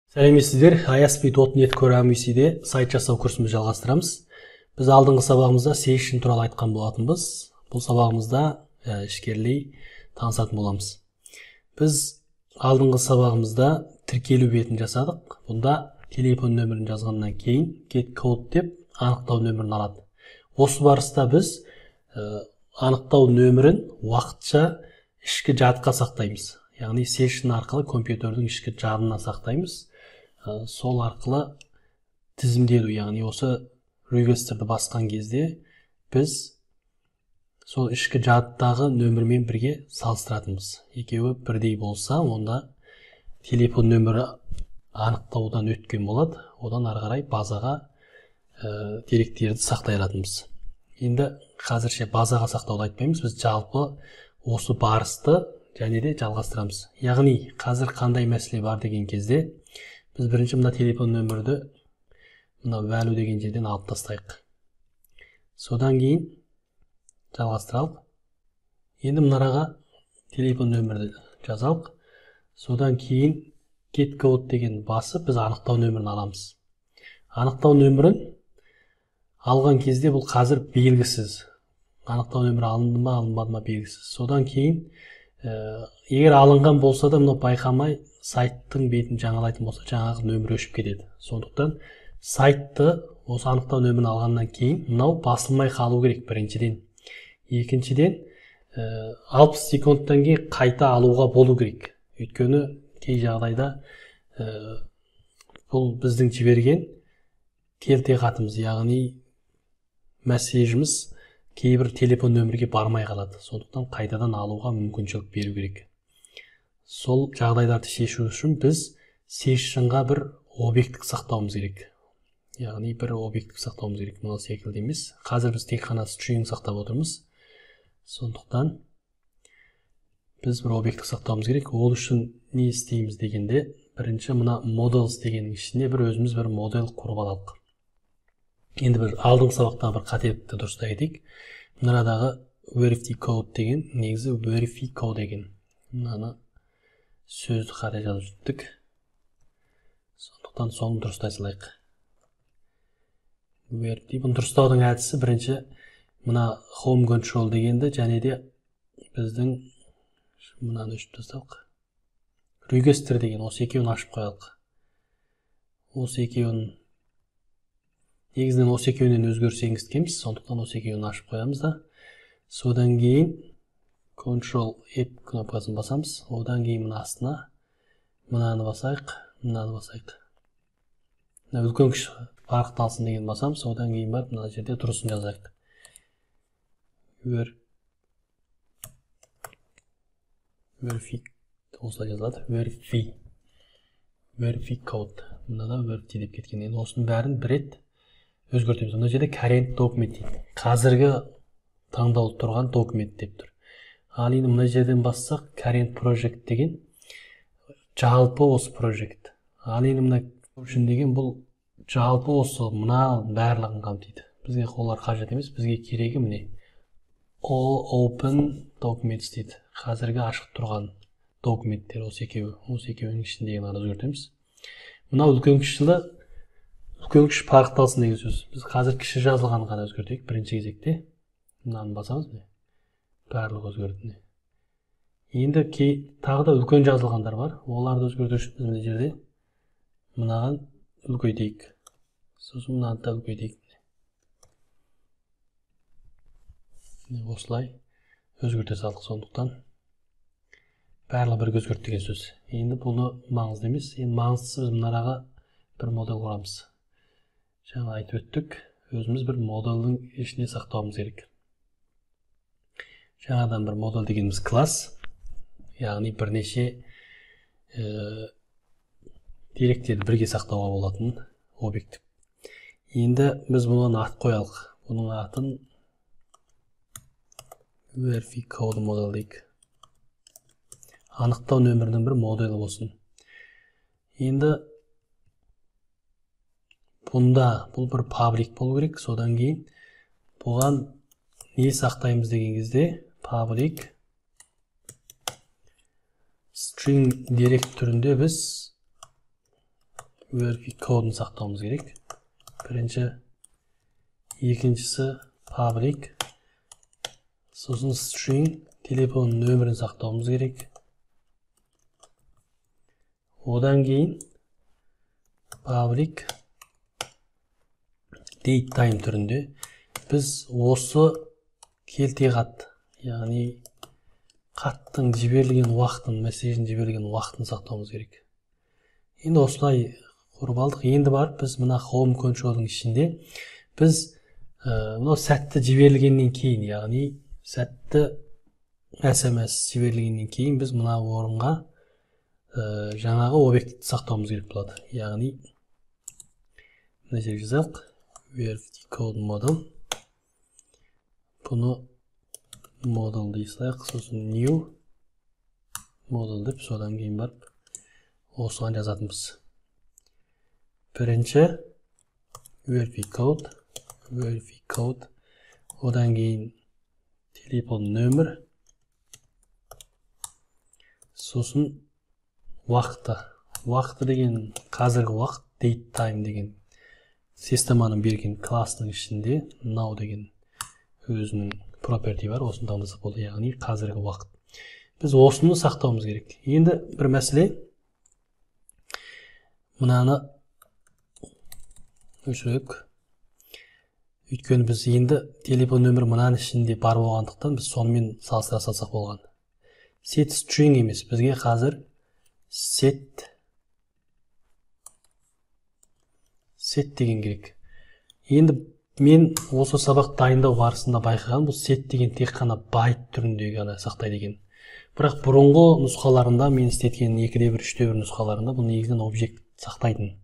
Сәлеметсіздер, ASP.NET Core MVC-де сайт жасау курсымызды жалғастырамыз. Біз алдыңғы сабағымызда session туралы айтқан болатынбыз. Бұл сабағымызда ішкерлей танысатын боламыз. Біз алдыңғы сабағымызда тіркелу бетін жасадық. Бұнда телефон нөмірін жазғаннан кейін get code деп анықтау нөмірін алады. Осы барыста біз анықтау нөмірін уақытша ішкі жадқа сақтаймыз. Яғни session арқылы компьютердің ішкі жадына сақтаймыз. Сол арқылы тізімделу, яғни осы регистрді басқан кезде біз сол ішкі жадтағы нөмірмен бірге салыстыратынбыз. Екеуі бірдей болса, онда телефон нөмірі анықтаудан өткен болады. Одан ары қарай базаға деректерді сақтай алатынбыз. Енді қазірше базаға сақтауды айтпаймыз. Біз жалпы осы барысты және де жалғастырамыз. Яғни қазір қандай мәселе бар деген кезде біз бірінші мына телефон нөмірді мына value деген жерден алып тастайық. Содан кейін жалғастыралық. Енді мынараға телефон нөмірді жазалық. Содан кейін get code деген басып біз анықтау нөмірін аламыз. Анықтау нөмірін алған кезде бұл қазір белгісіз. Анықтау нөмірі алынды ма, алынбады ма белгісіз. Содан кейін егер алынған болса да мынау байқамай сайттың бетін жаңалайтын болса, жаңағы нөмір өшіп кетеді. Сондықтан сайтты осы анықтау нөмірін алғаннан кейін мынау басылмай қалу керек біріншіден. Екіншіден, 60 секундтан кейін қайта алуға болу керек. Өйткені кей жағдайда бұл біздің жіберген келте хатымыз, яғни месседжіміз кейбір телефон нөмірге бармай қалады. Сондықтан қайтадан алуға мүмкіншілік беру керек. Сол жағдайларды шешу үшін біз session'ға бір объектік сақтауымыз керек. Яғни бір объектік сақтауымыз керек. Мынау секілді емес. Қазір біз тек қана string сақтап отырмыз. Сондықтан біз бір объектік сақтауымыз керек. Ол үшін не істейміз дегенде, бірінші мына models дегеннің ішіне бір өзіміз бір модель құрып алайық. Енді бір алдыңғы сабақтағы бір қателікті дұрыстай кетейік. Мынадағы verify code деген негізі verify code деген. Мынаны сөзді қате жазып жібердік. Сондықтан соны дұрыстай салайық. Verify, бұны дұрыстаудың әдісі бірінші мына home control дегенді және де біздің мынаны өшіріп тастайық. Register деген осы екеуін ашып қоялық. Осы екеуін негізінен осы екеуінен өзгеріс енгізткенбіз, сондықтан осы екеуін ашып қоямыз да. Содан кейін Ctrl F кнопкасын басамыз. Одан кейін мына астына мынаны басайық, мынаны басайық. Мына үлкен кіші парықталсын деген басамыз. Одан кейін барып мына жерде дұрысын жазайық. Verify осылай жазылады. Verify code. Мынада verify деп кеткен. Енді осының бәрін бір рет өзгертеміз. Мына жерде current document дейді. Қазіргі таңдаулы тұрған документ деп тұр. Ал енді мына жерден бассақ current project деген жалпы осы project. Ал енді мына option деген бұл жалпы осы мына барлығын қамтиды. Бізге олар қажет емес, бізге керегі міне all open documents дейді. Қазіргі ашық тұрған документтер осы екеуі. Осы екеуінің ішіндегіні ғана өзгертеміз. Мынау үлкен кішілі үлкен кіші парықталсын деген сөз. Біз қазір кіші жазылғанын ғана өзгертейік бірінші кезекте. Мынаны басамыз, міне. Барлығы өзгерді. Енді тағы да үлкен жазылғандар бар. Оларды өзгерту үшін біз мына жерде мынаған үлкейтейік. Сосын мынаны да үлкейтейік. Міне осылай өзгерте салдық. Сондықтан барлығы бірге өзгерді деген сөз. Енді бұны маңызды емес. Енді маңыздысы біз мынараға бір модель құрамыз. Жаңа айтып өттік, өзіміз бір модельдің ішіне сақтауымыз керек. Жаңадан бір модель дегеніміз класс, яғни бірнеше деректерді бірге сақтауға болатын объект. Енді біз бұған ат қоялық. Бұның атын verify code model дейік. Анықтау нөмірінің бір моделі болсын. Енді бұнда бұл бір паблик болу керек. Содан кейін бұған не сақтаймыз деген кезде public string дерек түрінде біз verify кодын сақтауымыз керек. Бірінші, екіншісі public, сосын string телефон нөмірін сақтауымыз керек. Одан кейін public date time түрінде біз осы келте хат, яғни хаттың жіберілген уақытын, месседждің жіберілген уақытын сақтауымыз керек. Енді осылай құрып алдық. Енді барып біз мына home control'дың ішінде біз мынау сәтті жіберілгеннен кейін, яғни сәтті SMS жіберілгеннен кейін біз мына орынға жаңағы объектті сақтауымыз керек болады. Яғни мына жерге жазайық verify code model. Бұны model дей салайық, сосын new model деп содан кейін барып осыған жазатынбыз. Бірінші verify code, verify code, одан кейін телефон нөмір, сосын уақыты. Уақыты деген қазіргі уақыт, date time деген системаның берген классының ішінде now деген өзінің property бар, осыны таңдасақ болды, яғни қазіргі уақыт. Біз осыны сақтауымыз керек. Енді бір мәселе, мынаны өшірейік. Өйткені біз енді телефон нөмірі мынаның ішінде бар болғандықтан біз сонымен салыстыра салсақ болған. Set string емес, бізге қазір set деген керек. Енді мен осы сабақ дайындау барысында байқаған, бұл set деген тек қана байт түріндегі ғана сақтайды екен. Бірақ бұрынғы нұсқаларында, мен істеткен 2.1, 3.1 нұсқаларында бұл негізінен объект сақтайтын.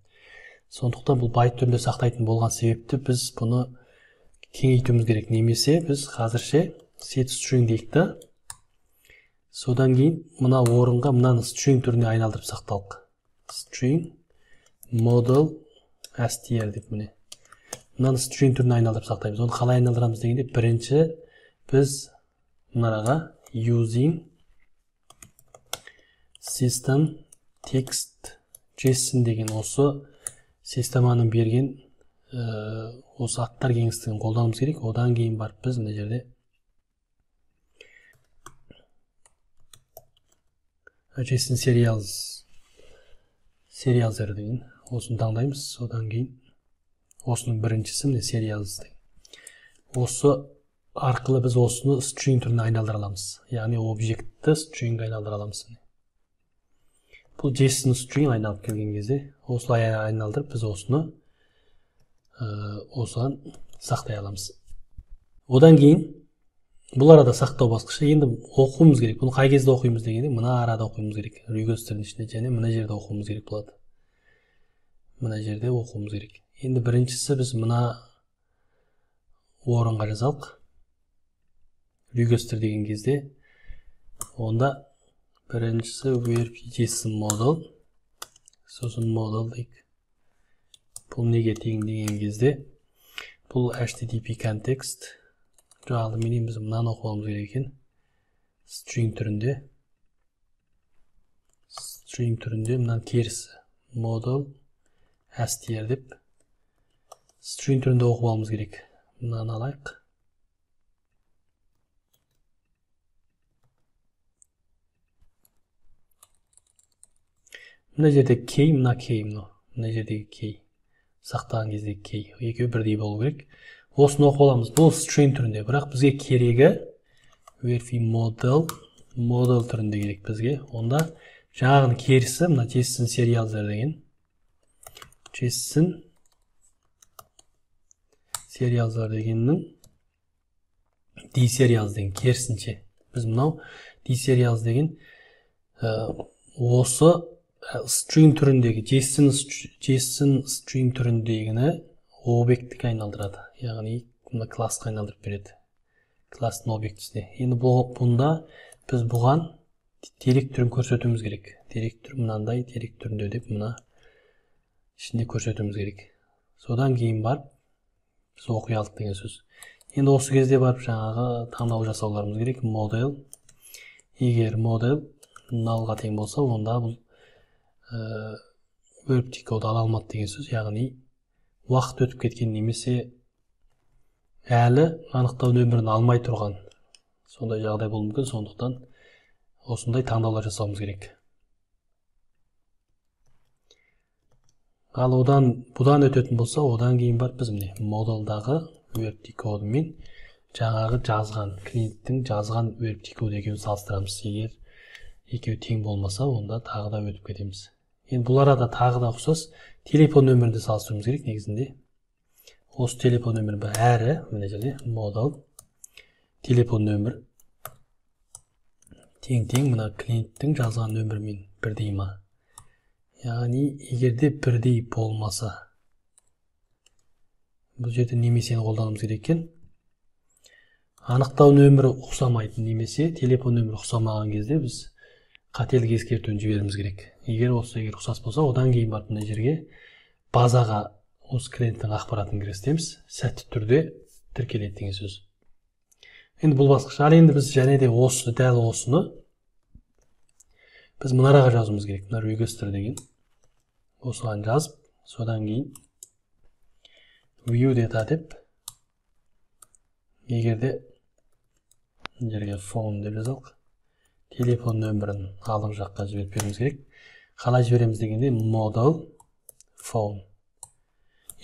Сондықтан бұл байт түрінде сақтайтын болған себепті біз бұны кеңейтуіміз керек. Немесе біз қазірше set string дейік та, содан кейін мына орынға мынаны string түріне айналдырып сақталық. String model str деп міне. Мынаны string түріне айналдырып сақтаймыз. Оны қалай айналдырамыз дегенде, бірінші біз мынаға using system text JSON деген осы системаның берген осы аттар кеңістігін қолдануымыз керек. Одан кейін барып біз мына жерде JSON serializer деген осыны таңдаймыз. Одан кейін осының біріншісі міне serialize деген. Осы арқылы біз осыны string түріне айналдыра аламыз. Яғни объектті stringге айналдыра аламыз. Бұл JSON string айналып келген кезде осылай айналдырып біз осыны осыған сақтай аламыз. Одан кейін бұл арада сақтау басқышы. Енді оқуымыз керек. Бұны қай кезде оқимыз дегенде, мына арада оқуымыз керек. Request'тердің ішінде және мына жерде оқуымыз керек болады. Мына жерде оқуымыз керек. Енді біріншісі біз мына орынға жазалық. Request'тер деген кезде онда біріншісі verify JSON model, сосын model дейік. Бұл неге тең деген кезде, бұл HTTP context. Жоқ, алдыменен біз мынаны оқып алуымыз керек екен. String түрінде. String түрінде мынаның керісі model str деп string түрінде оқып алуымыз керек. Мынаны алайық. Мына жерде key, мына key, мынау. Мына жердегі key. Сақтаған кезде key. Екеуі бірдей болу керек. Осыны оқып аламыз. Бұл string түрінде, бірақ бізге керегі verify model, model түрінде керек бізге. Онда жаңағының керісі мына JSON serializer деген. JSON serializer дегеннің deserialize деген керісінше. Біз мынау deserialize деген осы string түріндегі JSON string түріндегіні объектіге айналдырады. Яғни мына классқа айналдырып береді. Класстың объектісіне. Енді бұнда біз бұған дерек түрін көрсетуіміз керек. Дерек түрі мынандай дерек түрінде деп мына ішінде көрсетуіміз керек. Содан кейін барып біз оқи алдық деген сөз. Енді осы кезде барып жаңағы таңдау жасауларымыз керек. Model. Егер model nullға тең болса, онда бұл ORB код ала алмады деген сөз, яғни уақыт өтіп кеткен немесе әлі анықтау нөмірін алмай тұрған сондай жағдай болуы мүмкін. Сондықтан осындай таңдаулар жасауымыз керек. Ал одан бұдан өтетін болса, одан кейін барып біз міне модулдағы ORB кодымен жаңағы жазған клиенттің жазған ORB коды екеуін салыстырамыз. Егер екеуі тең болмаса, онда тағы да өтіп кетеміз. Енді бұл арада тағы да ұқсас телефон нөмірін де салыстыруымыз керек негізінде. Осы телефон нөмірі әрі мына жерде модул телефон нөмір тең-тең мына клиенттің жазған нөмірімен бірдей ма? Яғни егер де бірдей болмаса, бұл жерде немесені қолдануымыз керек екен. Анықтау нөмірі ұқсамайтын немесе телефон нөмірі ұқсамаған кезде біз қателік ескертуін жіберуіміз керек. Егер осы егер ұқсас болса, одан кейін барып мына жерге базаға осы клиенттің ақпаратын кіргіземіз, сәтті түрде тіркеледі деген сөз. Енді бұл басқыш. Ал енді біз және де осы дәл осыны біз мынараға жазуымыз керек. Мына register деген осыған жазып, содан кейін view data деп егер де мына жерге phone деп жазалық, телефон нөмірін алдыңғы жаққа жіберіп беруіміз керек. Қалай жібереміз дегенде model phone.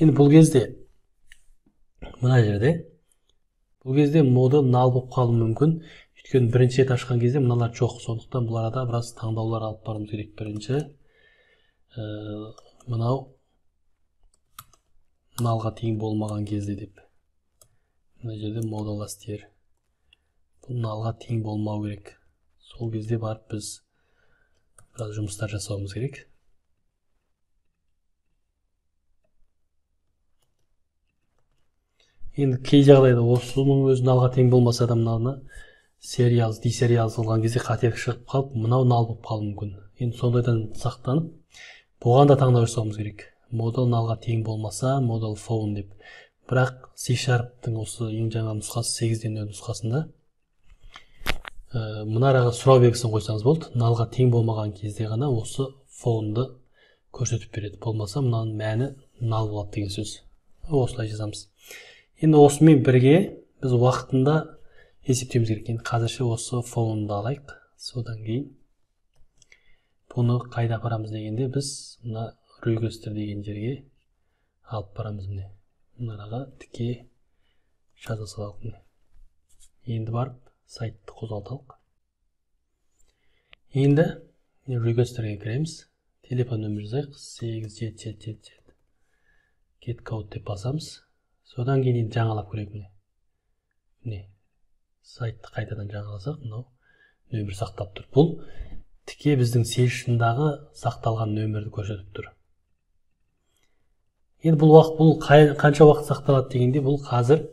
Енді бұл кезде мына жерде бұл кезде model null болып қалуы мүмкін. Өйткені бірінші рет ашқан кезде мыналар жоқ. Сондықтан бұл арада біраз таңдаулар алып баруымыз керек. Бірінші мынау nullға тең болмаған кезде деп. Мына жерде model str. Бұл nullға тең болмау керек. Сол кезде барып біз біраз жұмыстар жасауымыз керек. Енді кей жағдайда осының өзі nullға тең болмаса да мынаны serials, deserials қылған кезде қателік шығып қалып, мынау null болып қалуы мүмкін. Енді сондайдан сақтанып, бұған да таңдау жасауымыз керек. Model nullға тең болмаса, model phone деп. Бірақ C#-тың осы ең жаңа нұсқасы 8.0 нұсқасында мына араға сұрау белгісін қойсаңыз болды. Nullға тең болмаған кезде ғана осы phone'ды көрсетіп береді. Болмаса мынаның мәні null болады деген сөз. Осылай жазамыз. Енді осымен бірге біз уақытында есептеуіміз керек. Енді қазірше осы phone'ды алайық. Содан кейін бұны қайда апарамыз дегенде біз мына register деген жерге алып барамыз. Міне мына араға тіке жаза салайық. Міне енді барып сайтты қозғалталық. Енді registerге кіреміз. Телефон нөмір жазайық. 8777 get code деп басамыз. Содан кейін енді жаңалап көрейік. Міне. Міне. Сайтты қайтадан жаңаласақ, мынау нөмір сақтап тұр. Бұл тіке біздің session'дағы сақталған нөмірді көрсетіп тұр. Енді бұл уақыт, бұл қанша уақыт сақталады дегенде, бұл қазір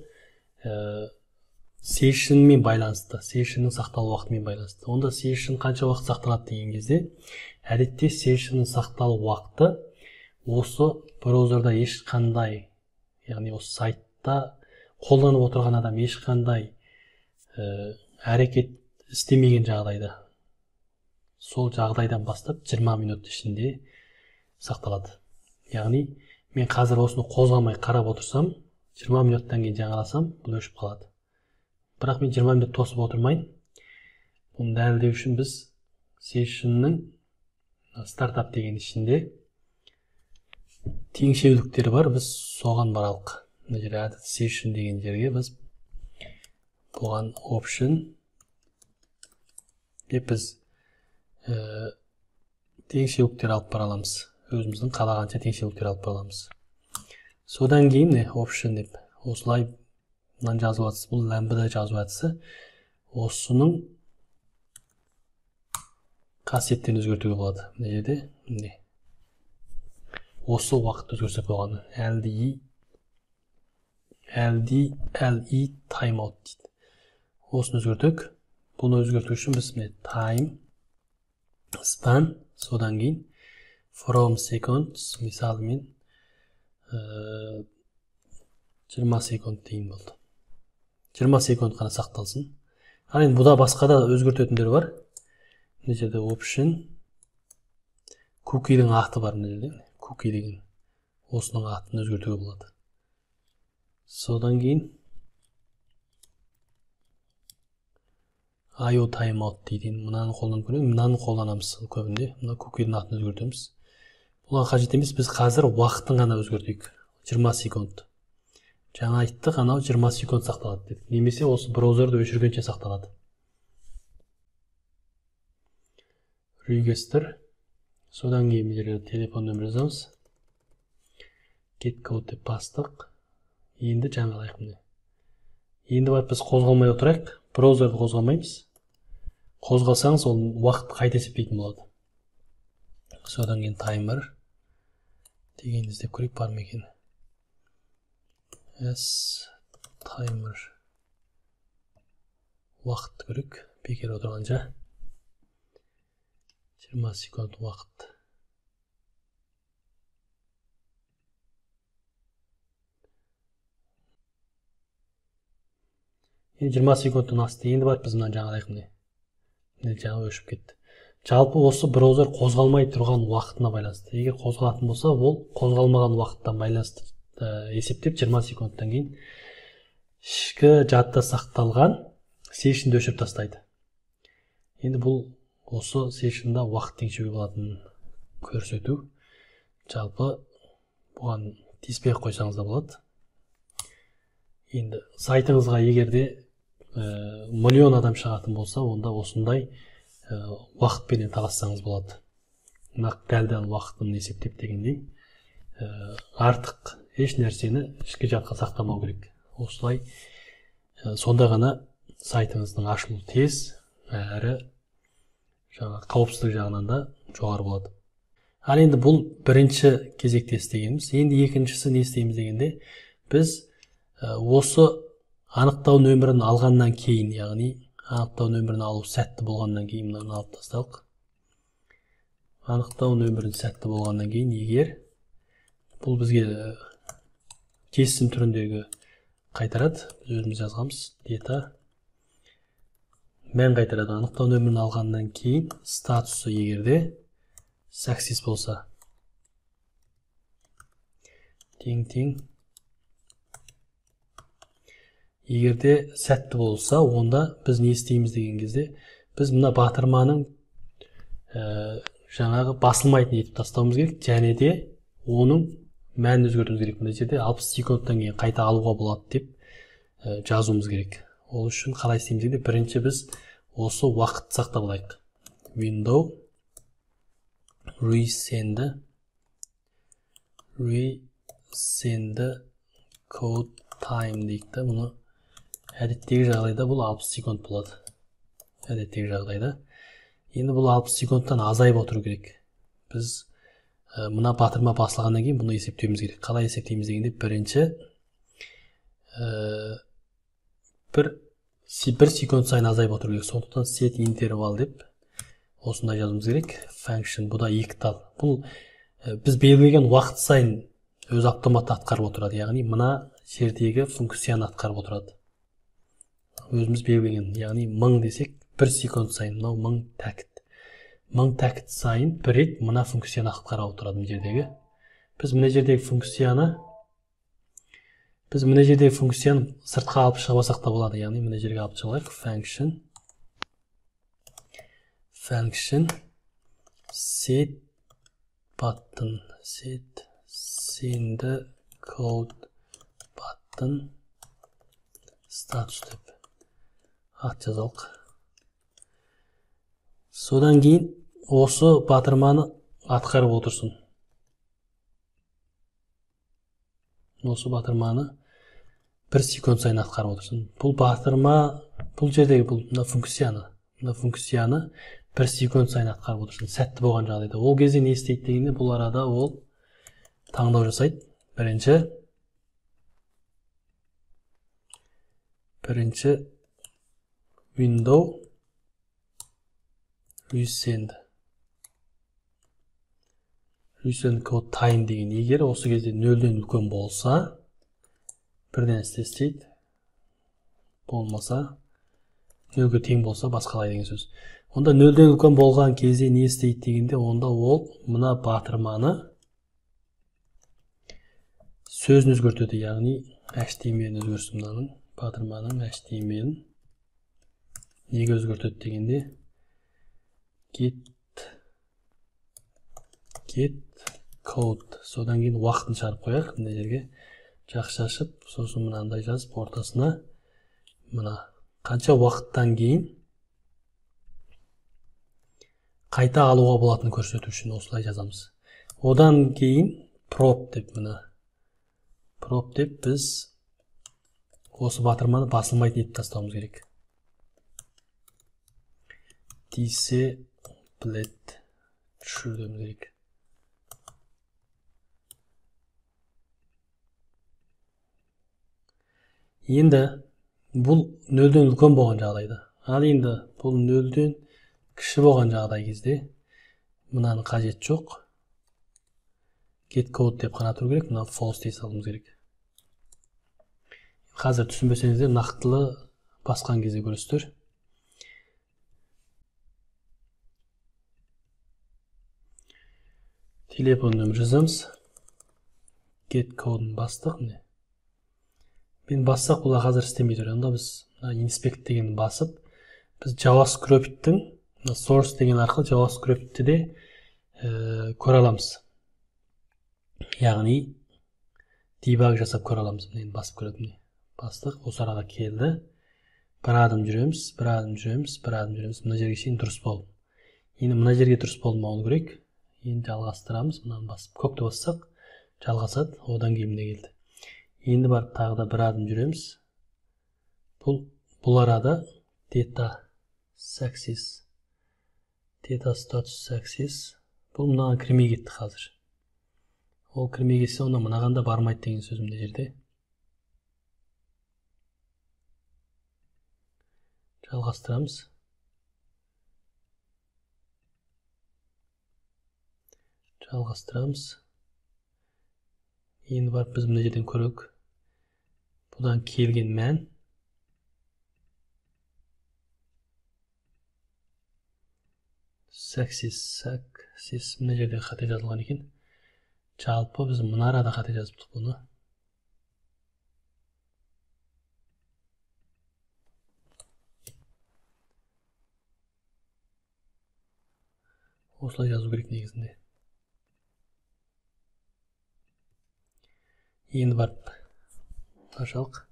session'мен байланысты, session'ның сақталу уақытымен байланысты. Онда session қанша уақыт сақталады деген кезде, әдетте session'ның сақталу уақыты осы браузерда ешқандай, яғни осы сайтта қолданып отырған адам ешқандай әрекет істемеген жағдайда, сол жағдайдан бастап 20 минут ішінде сақталады. Яғни мен қазір осыны қозғамай қарап отырсам, 20 минуттан кейін жаңаласам, бұл өшіп қалады. Бірақ мен 20 минут тосып отырмайын. Бұны дәлелдеу үшін біз session'ның стартап деген ішінде теңшеуліктері бар, біз соған баралық. Мына жерде add session деген жерге біз бұған option деп біз теңшеуліктер алып бара аламыз. Өзіміздің қалағанша теңшеуліктер алып бара аламыз. Содан кейін option деп осылай мынаны жазу әдісі, бұл лямбда жазу әдісі. Осының қасиеттерін өзгертуге болады. Мына жерде міне осы уақытты өзгертсек болғаны. LD LE timeout дейді. Осыны өзгертек. Бұны өзгерту үшін біз міне time span, содан кейін from seconds, мысалы мен 20 секунд дейін болды. 20 секунд қана сақталсын. Ал енді бұда басқа да өзгертетіндер бар. Мына жерде option cookie'дің аты бар мына жерде. Cookie деген. Осының атын өзгертуге болады. Содан кейін IO timeout дейді. Мынаны қолданып көрейік. Мынаны қолданамыз көбінде. Мына cookie'дің атын өзгертеміз. Бұған қажет емес, біз қазір уақытын ғана өзгертейік. 20 секунд. Жаңа айттық, анау 20 секунд сақталады дедік. Немесе осы браузерді өшіргенше сақталады. Register. Содан кейін мына жерге телефон нөмірі жазамыз. Get code деп бастық. Енді жаңалайық міне. Енді барып біз қозғалмай отырайық. Браузерді қозғалмаймыз. Қозғалсаңыз ол уақыт қайта есептейтін болады. Содан кейін таймер деген іздеп көрейік, бар ма екен. S timer уақытты көрейік. Бекер отырғанша 20 секунд уақыт. Енді 20 секундтан асты. Енді барып біз мынаны жаңалайық міне. Міне жаңа өшіп кетті. Жалпы осы браузер қозғалмай тұрған уақытына байланысты. Егер қозғалатын болса, ол қозғалмаған уақыттан байланысты есептеп 20 секундтан кейін ішкі жадта сақталған сешнді өшіріп тастайды. Енді бұл осы сешнда уақыт теңшеуге болатынын көрсету. Жалпы бұған тиіспей қойсаңыз да болады. Енді сайтыңызға егер де миллион адам шығатын болса, онда осындай уақытпенен талассаңыз болады. Нақ дәл-дәл уақытын есептеп дегендей, артық еш нәрсені ішкі жадқа сақтамау керек. Осылай сонда ғана сайтыңыздың ашылуы тез, әрі жаңа қауіпсіздік жағынан да жоғары болады. Ал енді бұл бірінші кезекте істегеніміз. Енді екіншісі не істейміз дегенде, біз осы анықтау нөмірін алғаннан кейін, яғни анықтау нөмірін алу сәтті болғаннан кейін, мынаны алып тасталық. Анықтау нөмірін сәтті болғаннан кейін, егер бұл бізге JSON түріндегі қайтарады, біз өзіміз жазғанбыз, data мән қайтарады. Анықтау нөмірін алғаннан кейін статусы егер де success болса, тең-тең, егер де сәтті болса, онда біз не істейміз деген кезде, біз мына батырманың жаңағы басылмайтын етіп тастауымыз керек, және де оның мәнін өзгертуіміз керек. Мына жерде 60 секундтан кейін қайта алуға болады деп жазуымыз керек. Ол үшін қалай істейміз дегенде, бірінші біз осы уақыт сақтап алайық. Window resend code time дейік та, бұны әдеттегі жағдайда бұл 60 секунд болады. Әдеттегі жағдайда. Енді бұл 60 секундтан азайып отыру керек. Біз мына батырма басылғаннан кейін бұны есептеуіміз керек. Қалай есептейміз дегенде, бірінші бір секунд сайын азайып отыру керек. Сондықтан set interval деп осындай жазуымыз керек. Function, бұл да екі тал. Бұл біз белгілеген уақыт сайын өз автоматты атқарып отырады. Яғни мына жердегі функцияны атқарып отырады. Өзіміз белгілеген, яғни 1000 десек, 1 секунд сайын, мынау 1000 тәкіт. 1000 тәкіт сайын бір рет мына функцияны атқарып отырады мына жердегі. Біз мына жердегі функцияны сыртқа алып шығып алсақ та болады. Яғни мына жерге алып шығайық. Function set button, set send code button status деп ат жазалық. Содан кейін осы батырманы атқарып отырсын. Осы батырманы 1 секунд сайын атқарып отырсын. Бұл батырма, бұл жердегі бұл мына функцияны 1 секунд сайын атқарып отырсын. Сәтті болған жағдайда. Ол кезде не істейді дегенде, бұл арада ол таңдау жасайды. Бірінші window resend code time деген, егер осы кезде 0-ден үлкен болса, бірден істейді, болмаса 0-ге тең болса басқалай деген сөз. Онда 0-ден үлкен болған кезде не істейді дегенде, онда ол мына батырманы Сөзін өзгертеді, яғни HTML-ін өзгерсін мынаның, батырманың HTML-ін неге өзгертеді дегенде get code. Содан кейін уақытын шығарып қояйық. Мына жерге жақша ашып, сосын мынандай жазып, ортасына мына қанша уақыттан кейін қайта алуға болатынын көрсету үшін осылай жазамыз. Одан кейін prop деп, мына prop деп біз осы батырманы басылмайтын етіп тастауымыз керек. Disabled true деуіміз керек. Енді бұл нөлден үлкен болған жағдайда, ал енді бұл нөлден кіші болған жағдай кезде мынаның қажеті жоқ. Get code деп қана тұру керек, мына false дей салуымыз керек. Қазір түсінбесеңіздер, нақтылы басқан кезде көресіздер. Телефон нөмір жазамыз. Get code-ын бастық. Міне. Мен бассақ, бұл қазір істемей тұр. Онда біз inspect дегенді басып, біз JavaScript-тің source деген арқылы JavaScript-ті де көре аламыз. Яғни debug жасап көре аламыз. Міне басып көреді. Міне бастық, осы араға келді. Бір адым жүреміз, бір адым жүреміз, бір адым жүреміз. Мына жерге шейін дұрыс болды. Енді мына жерге дұрыс болмауы керек. Енді жалғастырамыз. Мынаны басып, көкті бассақ, жалғасады. Одан кейін міне келді. Енді барып тағы да бір адым жүреміз. Бұл арада data success, data status success. Бұл мынаған кірмей кетті қазір. Ол кірмей кетсе, онда мынаған да бармайды деген сөз мына жерде. Жалғастырамыз. Жалғастырамыз. Енді барып біз мына жерден көрейік. Бұдан келген мән success, мына жерде қате жазылған екен. Жалпы біз мына арада қате жазыптық бұны. Осылай жазу керек негізінде. Енді барып ашалық.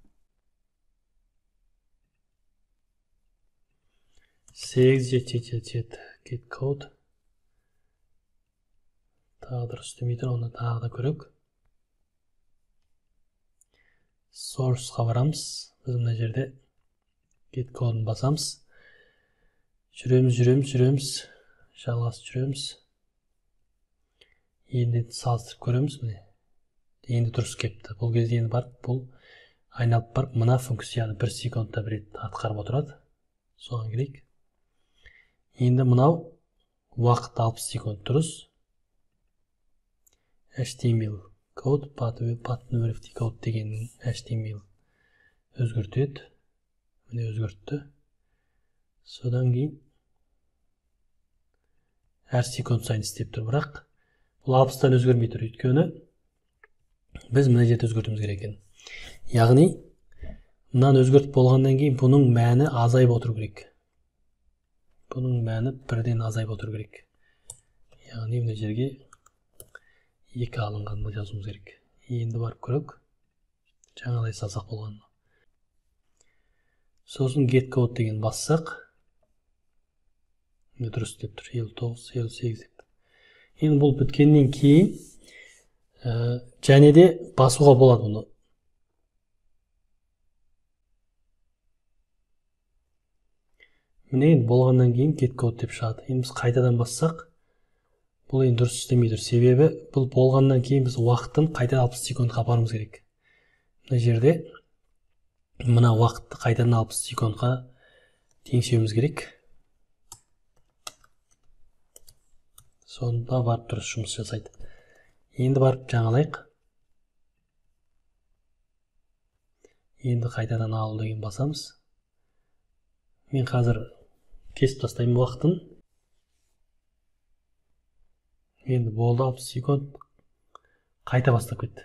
8 7 7 7 get code. Тағы дұрыс істемей тұр, оны тағы да көрейік. Source-қа барамыз. Біз мына жерде get code-ын басамыз. Жүреміз, жүреміз, жүреміз. Жалғасып жүреміз. Енді салыстырып көреміз. Міне. Енді дұрыс кепті. Бұл кезде енді барып, бұл айналып барып, мына функцияны 1 секундта бір рет атқарып отырады. Соған келейік. Енді мынау уақыт 60 секунд дұрыс. HTML код, button code дегеннің HTML өзгертеді. Міне өзгертті. Содан кейін әр секунд сайын істеп тұр, бірақ бұл 60-тан өзгермей тұр, өйткені біз мына жерде өзгертуіміз керек екен. Яғни мынаны өзгертіп болғаннан кейін бұның мәні азайып отыру керек. Бұның мәні бірден азайып отыру керек. Яғни мына жерге 2 алынғанын жазуымыз керек. Енді барып көрейік. Жаңағыдай салсақ болғанын. Сосын get code деген бассақ, міне дұрыс деп тұр, 59, 58 деп. Енді бұл біткеннен кейін және де басуға болады бұны. Міне енді болғаннан кейін get code деп шығады. Енді біз қайтадан бассақ, бұл енді дұрыс істемей тұр. Себебі бұл болғаннан кейін біз уақытын қайта 60 секундқа апаруымыз керек. Мына жерде мына уақытты қайтадан 60 секундқа теңсеуіміз керек. Сонда барып дұрыс жұмыс жасайды. Енді барып жаңалайық. Енді қайтадан алу деген басамыз. Мен қазір кесіп тастаймын уақытын. Енді болды, 60 секунд қайта бастап кетті.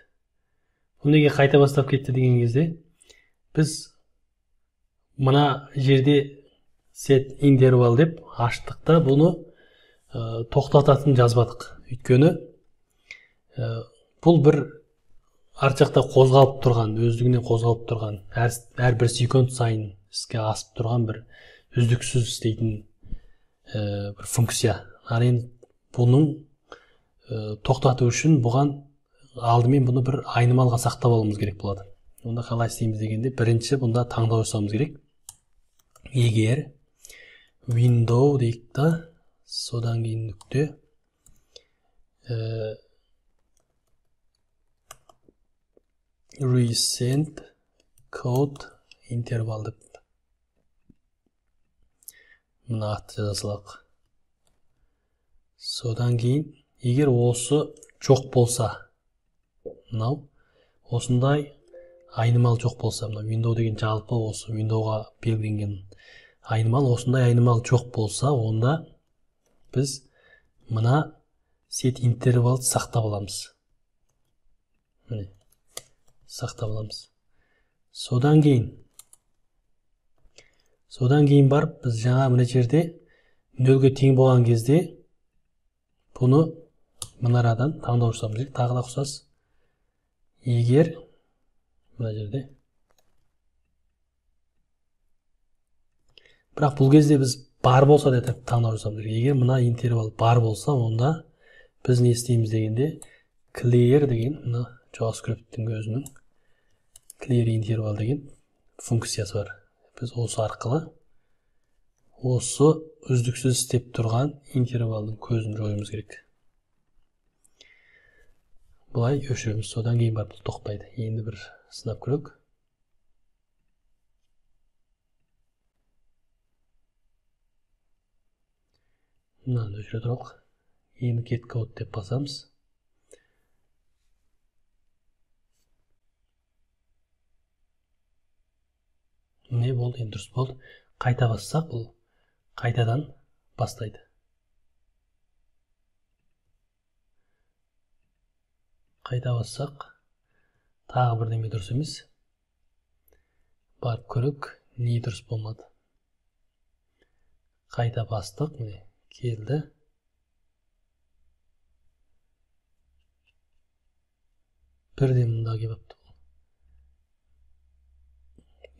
Бұл неге қайта бастап кетті деген кезде, біз мына жерде set interval деп аштық та бұны тоқтататын жазбадық. Өйткені бұл бір арт жақта қозғалып тұрған, өздігінен қозғалып тұрған, әр бір секунд сайын іске асып тұрған бір үздіксіз істейтін бір функция. Ал енді бұның тоқтату үшін бұған алдымен бұны бір айнымалға сақтап алуымыз керек болады. Онда қалай істейміз дегенде, бірінші бұнда таңдау жасауымыз керек. Егер window дейік та, содан кейін нүкте resend code interval деп мына атты жаза салайық. Содан кейін егер осы жоқ болса, мынау осындай айнымал жоқ болса, мына window деген жалпы осы windowға белгіленген айнымал, осындай айнымал жоқ болса, онда біз мына set intervalды сақтап аламыз. Міне, сақтап аламыз. Содан кейін барып біз жаңа мына жерде нөлге тең болған кезде бұны мына арадан таңдау жасауымыз керек. Тағы да ұқсас. Егер мына жерде, бірақ бұл кезде біз бар болса деп таңдау жасауымыз керек. Егер мына интервал бар болса, онда біз не істейміз дегенде, clear деген мына JavaScript'тің өзінің clear interval деген функциясы бар. Біз осы арқылы осы үздіксіз істеп тұрған интервалдың көзін жоюымыз керек. Былай өшіреміз, содан кейін барып бұл тоқтайды. Енді бір сынап көрейік. Мынаны өшіре тұрайық. Енді get code деп басамыз. Не болды, енді дұрыс болды. Қайта бассақ, бұл қайтадан бастайды. Қайта бассақ, тағы бірдеме дұрыс емес. Барып көрейік, не дұрыс болмады. Қайта бастық, міне келді. Бірден мұнда келіп апты.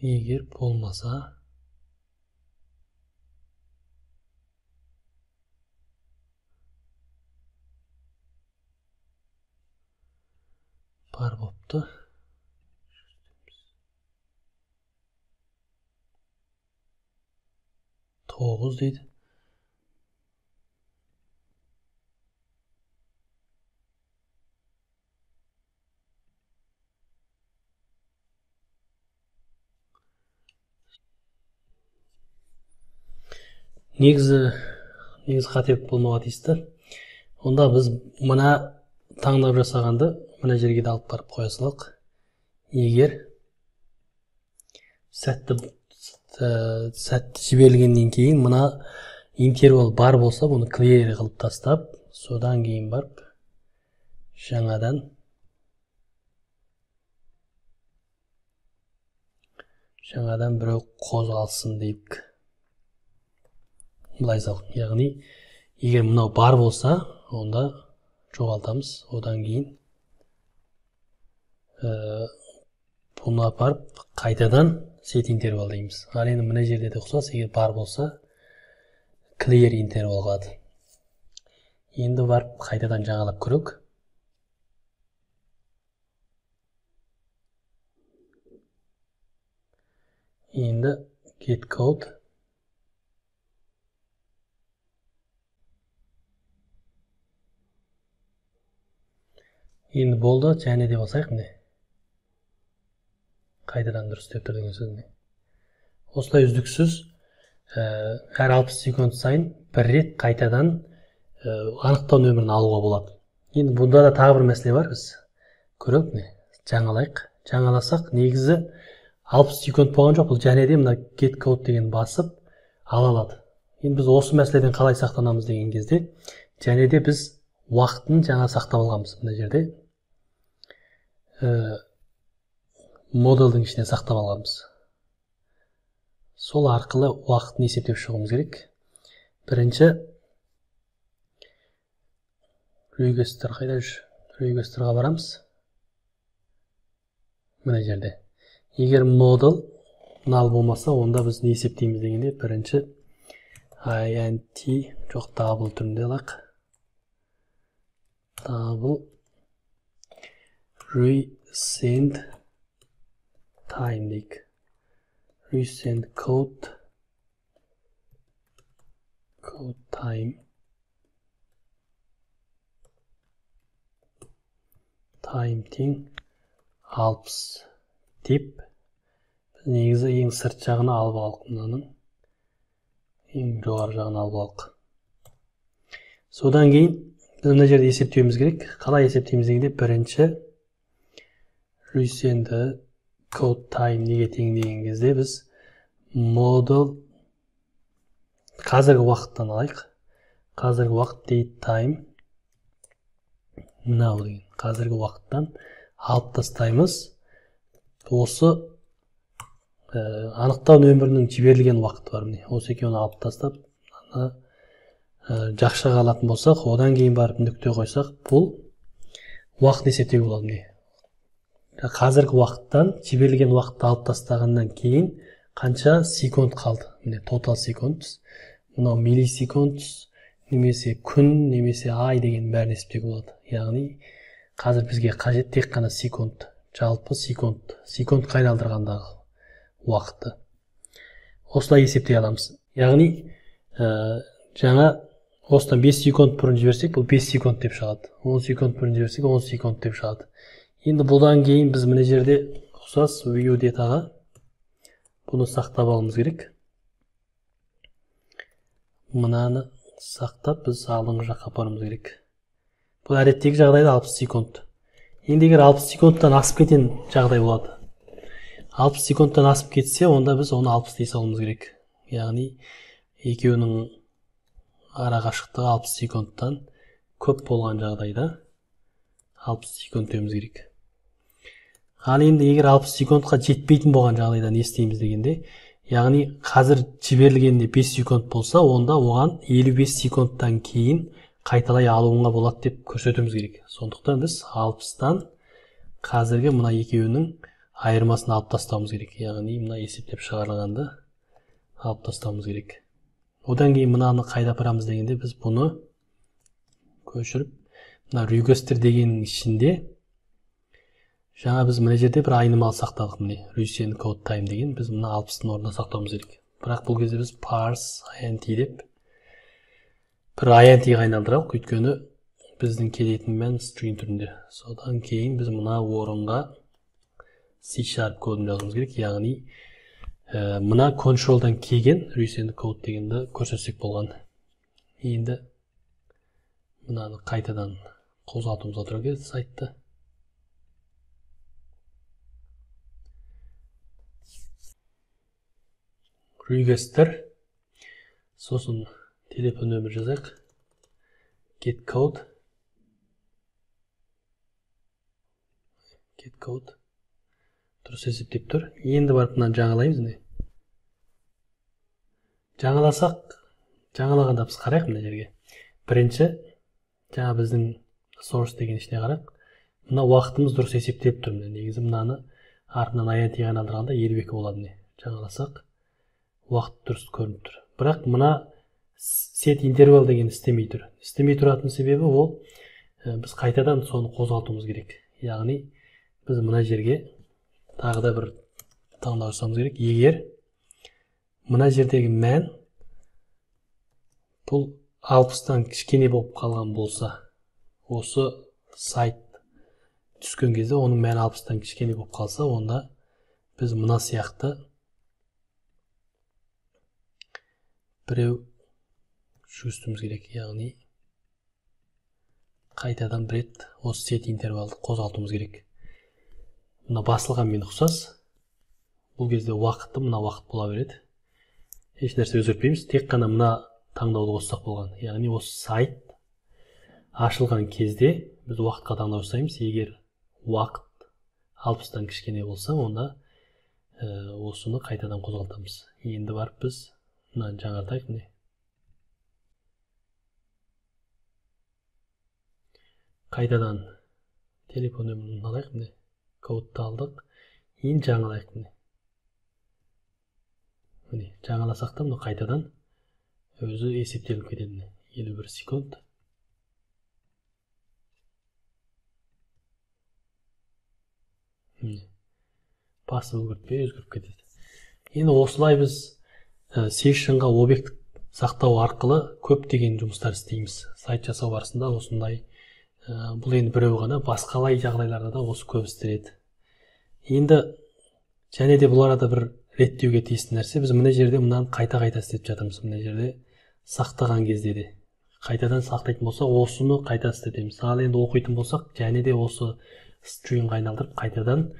Егер болмаса, бар болыпты. 9 дейді. Негізі қате болмауға тиісті. Онда біз мына таңдап жасағанды мына жерге де алып барып қоя салайық. Егер сәтті жіберілгеннен кейін мына интервал бар болса, бұны clear қылып тастап, содан кейін барып жаңадан біреу қозғалсын дейік. Былай салып, яғни егер мынау бар болса, онда жоғалтамыз. Одан кейін бұны апарып қайтадан set interval дейміз. Ал енді мына жерде де ұқсас, егер бар болса clear interval қылады. Енді барып қайтадан жаңалап көрейік. Енді get code. Енді болды, және де басайық, міне. Қайтадан дұрыс деп тұр деген сөз міне. Осылай үздіксіз әр 60 секунд сайын бір рет қайтадан анықтау нөмірін алуға болады. Енді бұнда да тағы бір мәселе бар, біз көрейік, міне, жаңалайық. Жаңаласақ, негізі 60 секунд болған жоқ, бұл және де мына get code деген басып ала алады. Енді біз осы мәселеден қалай сақтанамыз деген кезде, және де біз уақытын жаңа сақтап алғанбыз мына жерде. Модельдің ішіне сақтап алғанбыз. Сол арқылы уақытын есептеп шығуымыз керек. Бірінші register қайда жүр? Registerға барамыз. Мына жерде. Егер model null болмаса, онда біз не есептейміз дегенде, бірінші int жоқ, double түрінде алайық. Double resend time дейік. Resend code, code time, time тең 60 деп негізі ең сырт жағына алып алдық, мынаның ең жоғары жағына алып алдық. Содан кейін біз мына жерде есептеуіміз керек. Қалай есептейміз дегенде, бірінші resend code time неге тең деген кезде біз model қазіргі уақыттан алайық. Қазіргі уақыт date time now деген қазіргі уақыттан алып тастаймыз. Осы анықтау нөмірінің жіберілген уақыты бар, міне. Осы екеуін алып тастап, ана жақшаға алатын болсақ, одан кейін барып нүкте қойсақ, бұл уақыт есептеуге болады, міне. Қазіргі уақыттан жіберілген уақытты алып тастағаннан кейін қанша секунд қалды? Міне, total секунд, мынау миллисекунд немесе күн немесе ай деген бәрін есептеуге болады. Яғни қазір бізге қажет тек қана секунд, жалпы секунд, секундқа айналдырғандағы уақытты. Осылай есептей аламыз. Яғни жаңа осыдан 5 секунд бұрын жіберсек, бұл 5 секунд деп шығады. 10 секунд бұрын жіберсек, 10 секунд деп шығады. Енді бұдан кейін біз мына жерде ұқсас view data-ға бұны сақтап алуымыз керек. Мынаны сақтап біз алдыңғы жаққа апаруымыз керек. Бұл әдеттегі жағдайда 60 секунд. Енді егер 60 секундтан асып кеткен жағдай болады. 60 секундтан асып кетсе, онда біз оны 60 дей салуымыз керек. Яғни екеуінің ара қашықтығы 60 секундтан көп болған жағдайда 60 секунд деуіміз керек. Ал енді егер 60 секундқа жетпейтін болған жағдайда не істейміз дегенде, яғни қазір жіберілгенде 5 секунд болса, онда оған 55 секундтан кейін қайталай алуыңа болады деп көрсетуіміз керек. Сондықтан біз 60-тан қазіргі мына екеуінің айырмасын алып тастауымыз керек. Яғни мына есептеп шығарылғанды алып тастауымыз керек. Одан кейін мынаны қайда апарамыз дегенде, біз бұны көшіріп мына register дегеннің ішінде жаңа біз мына жерде бір айнымалы сақтадық, міне resend code time деген, біз мына 60-тың орнына сақтауымыз керек. Бірақ бұл кезде біз parse int деп бір int-ға айналдыралық, өйткені біздің келетін мән string түрінде. Содан кейін біз мына орынға C# кодын жазуымыз керек. Яғни мына control-дан келген resend code дегенді көрсетсек болған. Енді мынаны қайтадан қозғалтуымызға тура келеді сайтты. Register, сосын телефон нөмір жазайық, get code, get code дұрыс есептеп тұр. Енді барып мынаны жаңалаймыз. Міне жаңаласақ, жаңалағанда біз қарайық мына жерге. Бірінші жаңа біздің source деген ішіне қарайық. Мына уақытымыз дұрыс есептеліп тұр. Міне негізі мынаны артынан int-ға айналдырғанда 52 болады. Міне жаңаласақ уақыт дұрыс көрініп тұр. Бірақ мына set interval деген істемей тұр. Істемей тұратын себебі ол біз қайтадан соны қозғалтуымыз керек. Яғни біз мына жерге тағы да бір таңдау жасауымыз керек. Егер мына жердегі мән бұл 60-тан кішкене болып қалған болса, осы сайт түскен кезде оның мәні 60-тан кішкене болып қалса, онда біз мына сияқты біреу жүргізуіміз керек. Яғни қайтадан бір рет осы set интервалды қозғалтуымыз керек. Мына басылғанмен ұқсас. Бұл кезде уақыты мына уақыт бола береді. Еш нәрсе өзгертпейміз, тек қана мына таңдауды қоссақ болған. Яғни осы сайт ашылған кезде біз уақытқа таңдау жасаймыз. Егер уақыт 60-тан кішкене болса, онда осыны қайтадан қозғалтамыз. Енді барып біз мынаны жаңартайық, міне. Қайтадан телефон нөмірін алайық, міне. Кодты алдық. Енді жаңалайық, міне. Міне, жаңаласақ та мына қайтадан өзі есептеліп кетеді, міне. 51 секунд. Міне. Басып үлгертпей өзгеріп кетеді. Енді осылай біз session-ға объект сақтау арқылы көптеген жұмыстар істейміз. Сайт жасау барысында осындай, бұл енді біреу ғана, басқалай жағдайларда да осы көп істеледі. Енді және де бұл арада бір реттеуге тиісті нәрсе, біз мына жерде мынаны қайта-қайта істеп жатырмыз. Мына жерде сақтаған кезде де қайтадан сақтайтын болсақ, осыны қайта істетеміз. Ал енді оқитын болсақ, және де осы string-ға айналдырып қайтадан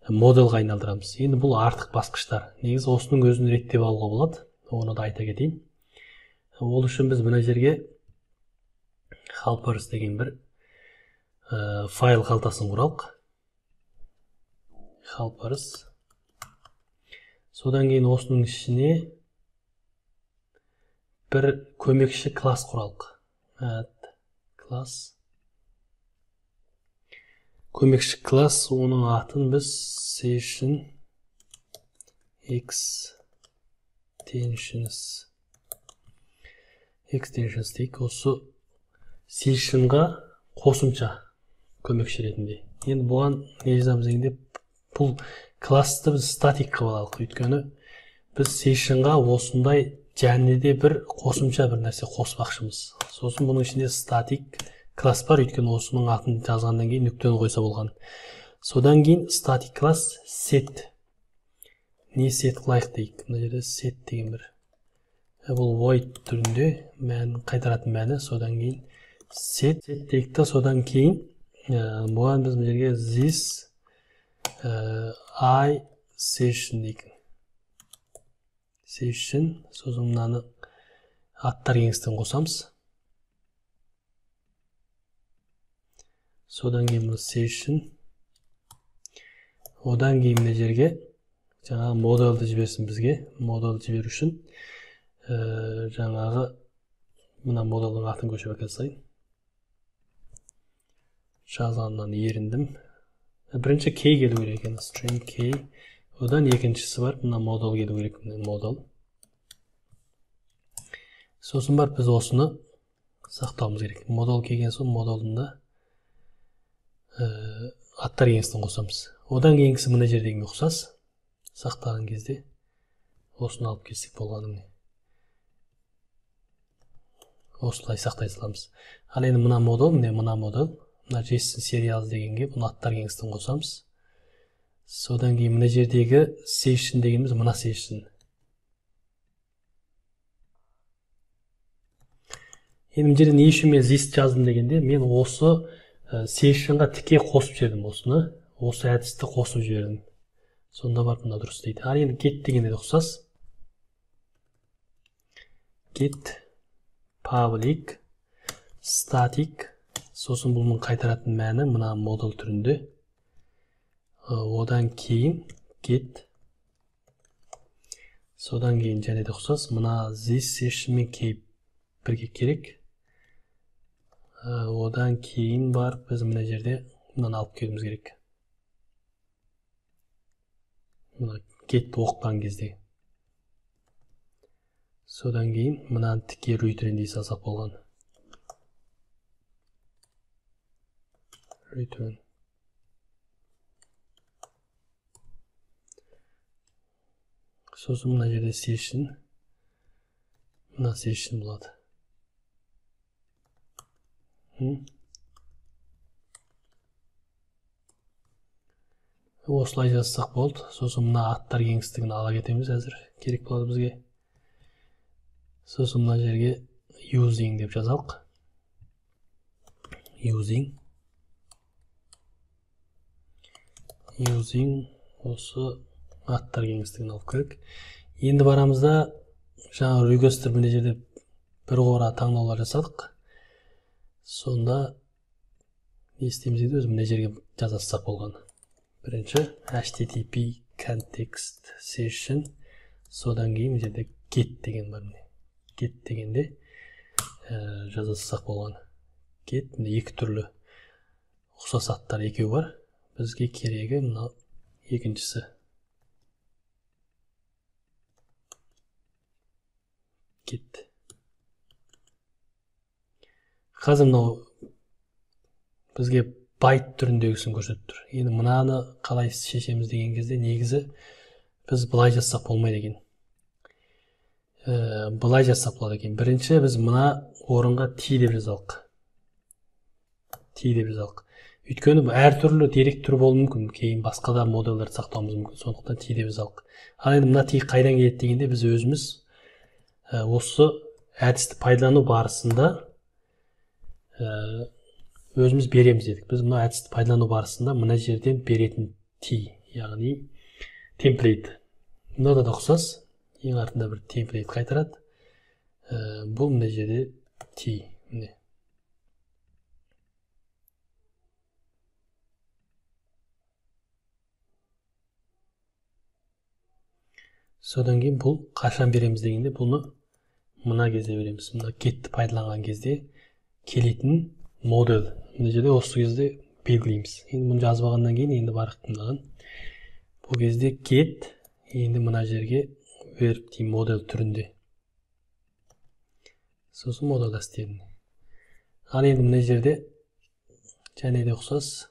моделға айналдырамыз. Енді бұл артық басқыштар. Негізі осының өзін реттеп алуға болады. Оны да айта кетейін. Ол үшін біз мына жерге helpers деген бір файл қалтасын құралық. Helpers. Содан кейін осының ішіне бір көмекші класс құралық. Класс. Көмекші класс, оның атын біз session extensions дейік. Осы sessionға қосымша көмекші ретінде. Енді бұған не жазамыз дегенде, бұл классты біз статик қылып алайық. Өйткені біз sessionға осындай және де бір қосымша бір нәрсе қоспақшымыз. Сосын бұның ішінде статик класс бар, өйткені осының атын жазғаннан кейін нүктені қойса болған. Содан кейін static класс set. Не set қылайық дейік. Мына жерде set деген бір. Бұл void түрінде мән қайтаратын мәні. Содан кейін set дейік та, содан кейін бұған біз мына жерге this i session дейік. Session, сосын мынаны аттар кеңістігін қосамыз. Содан кейін бұл session. Одан кейін мына жерге жаңағы модельді жіберсін бізге. Модель жіберу үшін жаңағы мына модельдің атын көшіріп әкеле салайын. Жазғаннан еріндім. Бірінші key келу керек екен, string key. Одан екіншісі бар, мына модель келу керек, мына модель. Сосын барып біз осыны сақтауымыз керек. Модель келген соң модельдің да аттар кеңістігін қосамыз. Одан кейінгісі мына жердегіге ұқсас. Сақтаған кезде осыны алып келсек болғаны, міне. Осылай сақтай саламыз. Ал енді мына модель, міне мына модель, мына JSON serials дегенге бұны аттар кеңістігін қосамыз. Содан кейін мына жердегі session дегеніміз мына session. Енді мына жерде не үшін мен this жаздым дегенде, мен осы sessionға тіке қосып жібердім осыны, осы әдісті қосып жібердім. Сонда барып мына дұрыс дейді. Ал енді get дегенде де ұқсас. Get public static, сосын бұның қайтаратын мәні мына модель түрінде. Одан кейін get, содан кейін және де ұқсас мына this session мен key бірге керек. Одан кейін барып біз мына жерде мынаны алып келуіміз керек. Мына get оқыған кезде. Содан кейін мынаны тіке return дей салсақ болған. Return. Сосын мына жерде session, мына session болады. Осылай жазсақ болды. Сосын мына аттар кеңістігін ала кетеміз, әзір керек болады бізге. Сосын мына жерге using деп жазалық. Using осы аттар кеңістігін алып керек. Енді барамыз да жаңа register мына жерде бір қора таңдаулар жасадық. Сонда не істейміз дейді, өзі мына жерге жаза салсақ болған. Бірінші HTTP context session, содан кейін мына жерде get деген бар. Get дегенде жаза салсақ болған. Get міне екі түрлі ұқсас аттар екеу бар. Бізге керегі мына екіншісі. Get. Қазір мынау бізге байт түріндегісін көрсетіп тұр. Енді мынаны қалай шешеміз деген кезде негізі біз былай жазсақ болмайды екен. Былай жазсақ болады екен. Бірінші біз мына орынға T деп жазалық. T деп жазалық. Өйткені әртүрлі дерек түрі болуы мүмкін. Кейін басқа да модельдерді сақтауымыз мүмкін. Сондықтан T деп жазалық. Ал енді мына T қайдан келеді дегенде біз өзіміз осы әдісті пайдалану барысында өзіміз береміз дедік. Біз мына әдісті пайдалану барысында мына жерден беретін T, яғни темплейт. Мынада да ұқсас. Ең артында бір темплейт қайтарады. Бұл мына жерде T. Міне. Содан кейін бұл қашан береміз дегенде бұны мына кезде береміз. Мына getті пайдаланған кезде келетін модель. Мына жерде осы кезде белгілейміз. Енді бұны жазып алғаннан кейін енді барық мынаған. Бұл кезде get енді мына жерге verb деймін модель түрінде. Сосын модель істедім. Ал енді мына жерде және де ұқсас.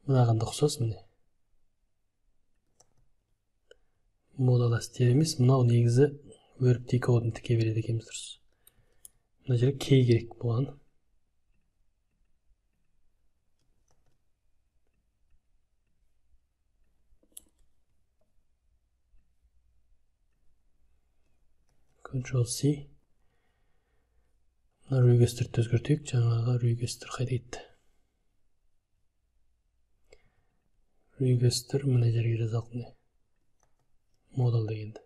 Мынаған да ұқсас міне. Модель істер емес, мынау негізі verb decode-ын тіке береді екенбіз дұрыс. Мына жерге key керек болған. Ctrl C. Мына регистрді өзгертейік. Жаңағы регистр қайда кетті? Регистр мына жерге жазалық міне. Модель дегенді.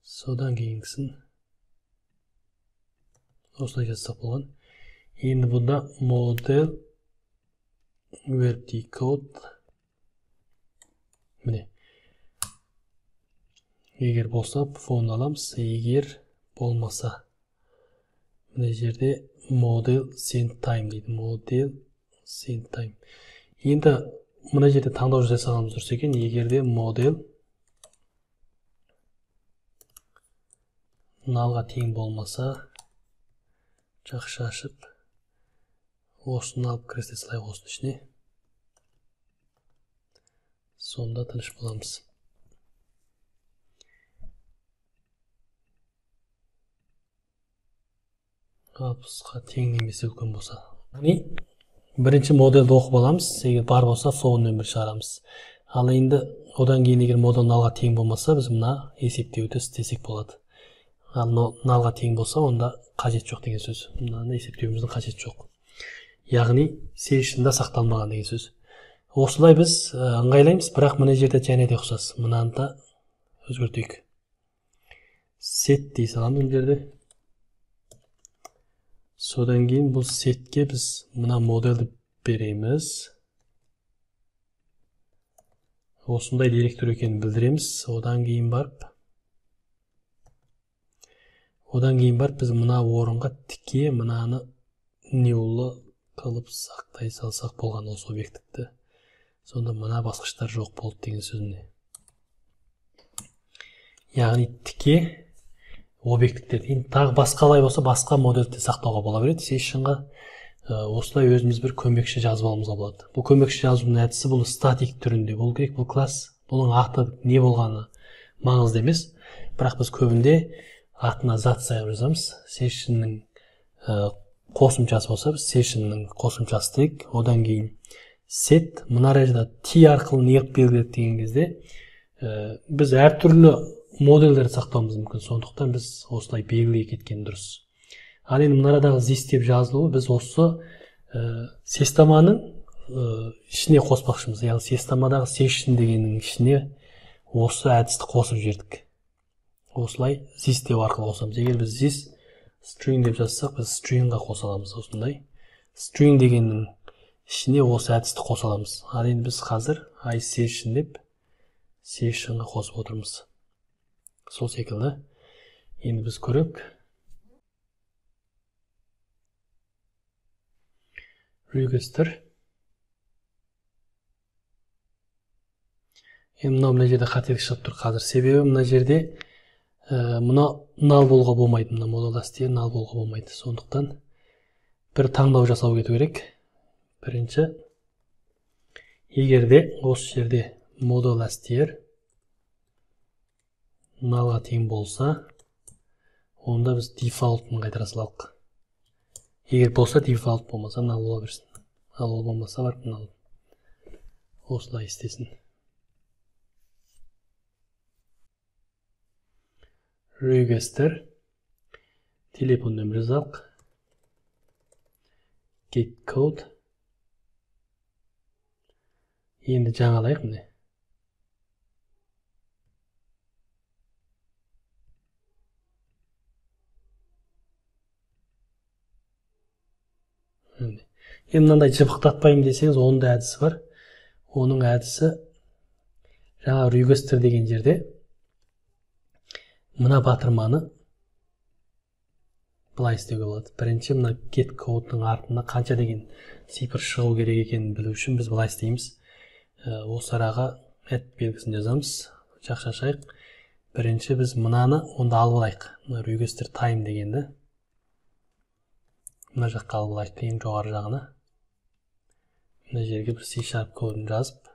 Содан кейінгісін осылай жазсақ болған. Енді бұнда модель verb decode міне. Егер болса фон аламыз, егер болмаса мына жерде model send time дейді. Model send time. Енді мына жерде таңдау жасағанымыз дұрыс екен. Егер де модель налға тең болмаса, жақша ашып осыны алып кірісе салайық осының ішіне. Сонда тыныш боламыз. Алпысқа тең немесе үлкен болса. Яғни бірінші модельді оқып аламыз, егер бар болса phone нөмір шығарамыз. Ал енді одан кейін егер модель налға тең болмаса, біз мына есептеуді істесек болады. Ал налға тең болса, онда қажет жоқ деген сөз. Мынаны есептеуіміздің қажеті жоқ. Яғни session'да сақталмаған деген сөз. Осылай біз ыңғайлаймыз, бірақ мына жерде және де ұқсас. Мынаны да өзгертейік. Set дей саламыз мына жерде. Содан кейін бұл сетке біз мына модельді береміз. Осындай директор екенін білдіреміз. Одан кейін барып біз мына орынға тіке мынаны new'лы қылып сақтай салсақ болған осы объектті. Сонда мына басқыштар жоқ болды деген сөз міне. Яғни тіке объекттерді енді тағы басқалай болса басқа модельді сақтауға бола береді. Session'ға осылай өзіміз бір көмекші жазып алуымызға болады. Бұл көмекші жазудың әдісі бұл статик түрінде болу керек. Бұл класс, бұның аты не болғаны маңызды емес. Бірақ біз көбінде атына зат сайып жазамыз. Session'ның қосымшасы болса біз session'ның қосымшасы дейік. Одан кейін set мына жерде T арқылы не қылып белгіледі деген кезде біз әртүрлі модельдерді сақтауымыз мүмкін. Сондықтан біз осылай белгілей кеткен дұрыс. Ал енді мына арадағы this деп жазылуы біз осы системаның ішіне қоспақшымыз. Яғни системадағы session дегеннің ішіне осы әдісті қосып жібердік. Осылай this деп арқылы қосамыз. Егер біз this string деп жазсақ, біз stringға қоса аламыз осындай. String дегеннің ішіне осы әдісті қоса аламыз. Ал енді біз қазір iSession деп session'ға қосып отырмыз. Сол секілді енді біз көріп register. Енді мынау мына жерде қателік шығып тұр қазір. Себебі мына жерде мына null болуға болмайды. Мына model str null болуға болмайды. Сондықтан бір таңдау жасау кету керек. Бірінші, егер де осы жерде model str nullға тең болса, онда біз default-ын қайтара салайық. Егер болса default, болмаса null бола берсін. Ал ол болмаса барып null. Осылай істесін. Register, телефон нөмірі жазайық. Get code. Енді жаңалайық міне. Енді мынандай жыбықтатпаймын десеңіз, оның да әдісі бар. Оның әдісі жаңа register деген жерде мына батырманы былай істеуге болады. Бірінші мына get code-ның артына қанша деген цифр шығу керек екенін білу үшін біз былай істейміз. Осы араға at белгісін жазамыз. Жақша ашайық. Бірінші біз мынаны онда алып алайық. Мына register time дегенді мына жаққа алып алайық, ең жоғары жағына. Мына жерге бір C# кодын жазып,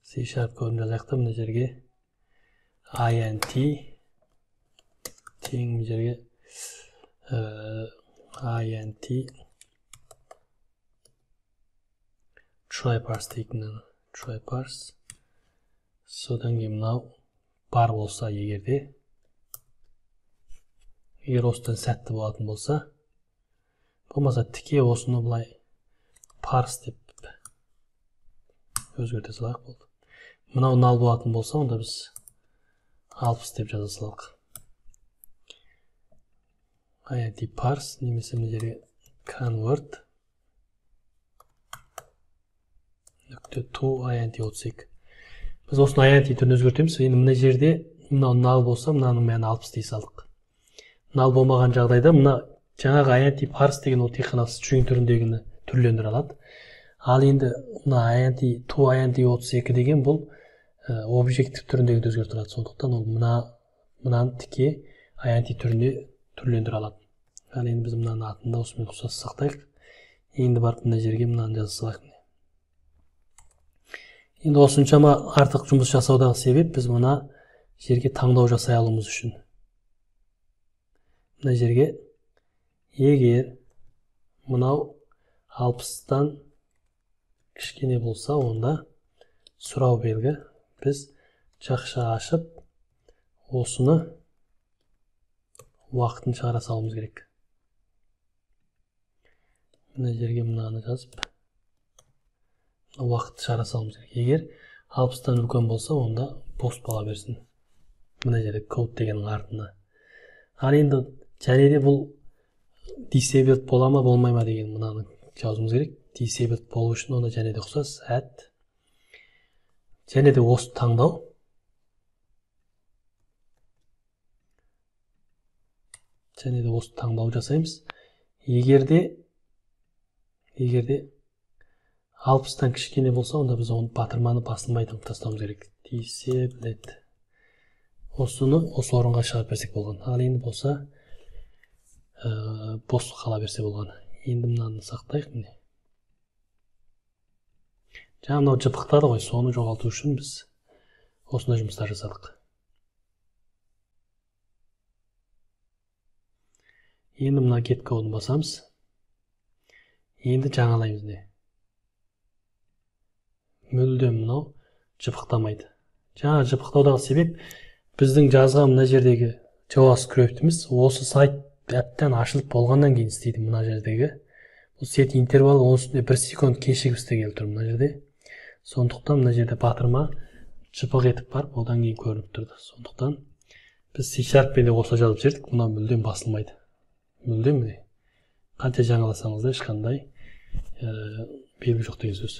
C# кодын жазайық та мына жерге int тең мына жерге int try parse дейік мынаны. Try parse. Содан кейін мынау бар болса, егер осыдан сәтті болатын болса, болмаса тіке осыны былай parse деп өзгерте салайық болды. Мынау null болатын болса, онда біз 60 деп жаза салайық. Int parse немесе мына жерге convert нүкте to int 32. Біз осыны int түрін өзгертеміз. Енді мына жерде мынау null болса, мынаның мәні 60 дей салдық. Null болмаған жағдайда мына жаңағы int parse деген ол тек қана string түріндегіні түрлендіре алады. Ал енді мына int to int 32 деген бұл объектив түріндегіні өзгерте алады. Сондықтан ол мынаны тіке int түріне түрлендіре алады. Ал енді біз мынаның атын да осымен ұқсас сақтайық. Енді барып мына жерге мынаны жаза салайық. Енді осыншама артық жұмыс жасаудағы себеп біз мына жерге таңдау жасай алуымыз үшін. Мына жерге егер мынау 60-тан кішкене болса, онда сұрау белгі біз жақша ашып осыны уақытын шығара салуымыз керек. Мына жерге мынаны жазып уақытты шығара салуымыз керек. Егер 60-тан үлкен болса, онда бос бола берсін. Мына жерде код дегеннің артына. Ал енді және де бұл disabled бола ма, болмай ма деген мынаны жазуымыз керек. Disabled болу үшін онда және де ұқсас add және де осы таңдау. Және де осы таңдау жасаймыз. Егер де 60-тан кішкене болса, онда біз оны батырманы басылмайтын қылып тастауымыз керек. Disabled. Осыны осы орынға шығарып берсек болған. Ал енді болса бос қала берсе болған. Енді мынаны сақтайық міне. Жаңа мынау жыпықтады ғой, соны жоғалту үшін біз осындай жұмыстар жасадық. Енді мына get кодын басамыз. Енді жаңалаймыз не. Мүлдем мынау жыпықтамайды. Жаңа жыпықтаудағы себеп біздің жазған мына жердегі JavaScript'іміз осы сайт әбден ашылып болғаннан кейін істейді мына жердегі. Бұл set интервалы оның үстіне 1 секунд кешігіп істегелі тұр мына жерде. Сондықтан мына жерде батырма жыпық етіп барып, одан кейін көрініп тұрды. Сондықтан Біз C# пен де осылай жазып жібердік, мынау мүлдем басылмайды. Мүлдем, міне, қанша жаңаласаңыз да, ешқандай белгі жоқ деген сөз.